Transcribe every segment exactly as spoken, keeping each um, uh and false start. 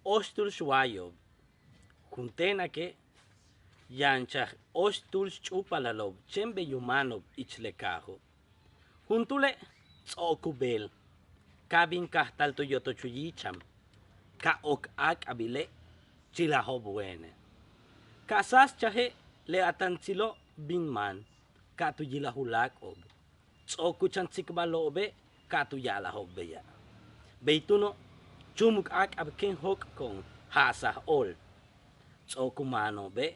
Óoxtúul xwaayo'ob. Juntéenake' yanchaj óoxtúul xch'úupalalo'ob chéen bey u máano'ob ich le kaajo'. Juntúule' ts'o'ok u beel ka bin kajtal tu yotoch u yíicham, ka ok áak'abile' chilajo'ob weene'. Ka sáaschaje' le atantsilo' bin máan ka tu yilaj u láak'o'ob. Ts'o'ok u chan tsikbalo'obe' ka tu ya'alajo'ob beya'. Bey túuno' chúumuk áak'ab kéen jóok'ko'on ja'asaj óol. Ts'o'ok u máano'obe'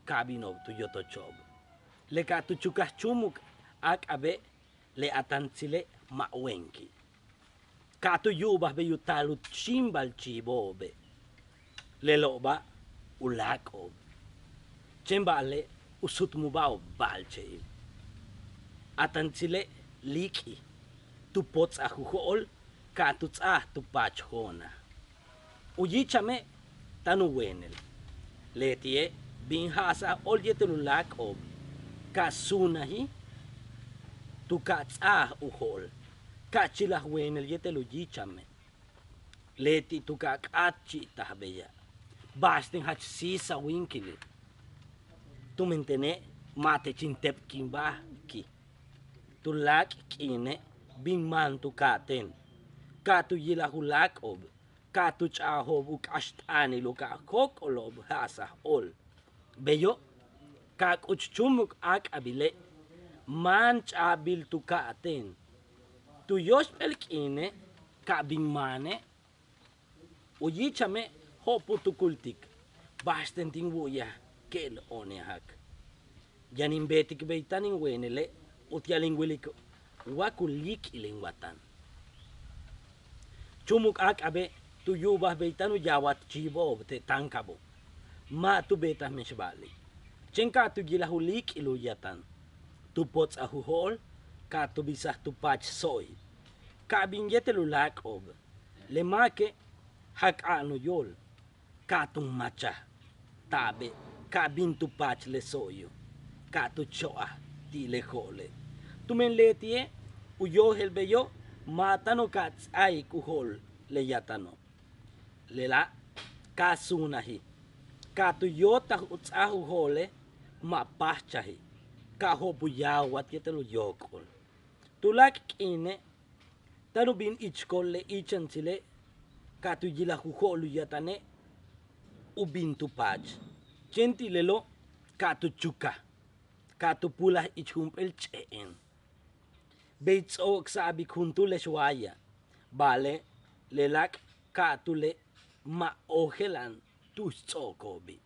ka bino'ob tu yotocho'ob. Le ka tu chukaj chúumuk áak'abe' le atantsile' ma' wenki'. Ka tu yu'ubaj bey u taal u xíimbal chiibo'obe'. Le lo'oba' u láak'o'ob. Chéen ba'ale' u sutmuba'ob ba'alche'il. Atantsile' líik'ij tu pots'aj u jo'ol ka tu ts'áaj tu paach joonaj. U yíichame' táan u weenel. Leti'e' bin ja'asaj óol yéetel u láak'o'ob ka suunaji' tu ka'a ts'áaj u jo'ol ka chilaj weenel yéetel u yíichame'. Leti' tu ka'a k'áatchi'itaj beya'. Ba'axten jach síisaj wíinkilil. Tumen tene' ma' teech in tepkinbáajki'. Tu láak' k'iine' bin máan tu ka'atéen ka tu yilaj u láak'o'ob ka tu ch'a'ajo'ob u k'axt'aanil u ka'a jóok'olo'ob ja'asaj óol. Beyo' ka k'uch chúumuk áak'abile' máan ch'a'abil tu ka'atéen. Tu yóoxp'éel k'iine' ka bin máane'. U yíichame' jo'op' u tukultik ba'axten tin wu'uyaj ke'el o'onejak. Yaan in beetik bey táan in weenele' uti'al in wilik wa ku líik'il in watan. Chúumuk áak'abe' tu yu'ubaj bey táan u yawat chiibo'ob te' táankabo'. Ma' tu beetaj mixba'ali'. Chéen ka tu yilaj u líik'il u yatan. Tu pots'aj u jo'ol ka tu bisaj tu paach so'oy. Ka bin yéetel u láak'o'ob. Le máake' jak'a'an u yóol. Ka tu machaj ta'abe' ka bin tu paach le so'oyo'. Ka tu cho'aj ti' le jo'ole'. Tumen leti'e' u yojel beyo' ma' táan u ka'a ts'áaik u jo'ol le yatano'. Lela' ka suunaji'. Ka tu yóotaj u ts'áaj u jo'ole' ma' páajchaji'. Ka jo'op' u yawat yéetel u yóok'ol. Tu láak' k'iine' táan u bin ichko'ol le iichantsile' ka tu yilaj u jo'ol u yatane' u bin tu paach. Chéen ti' lelo' ka tu chukaj ka tu pulaj ich jump'éel ch'e'en. Bey ts'o'oksa'abik juntúul le xwaaya'. Ba'ale' le láak' ka'atúule' ma' ojela'an tu'ux ts'o'oko'obi'.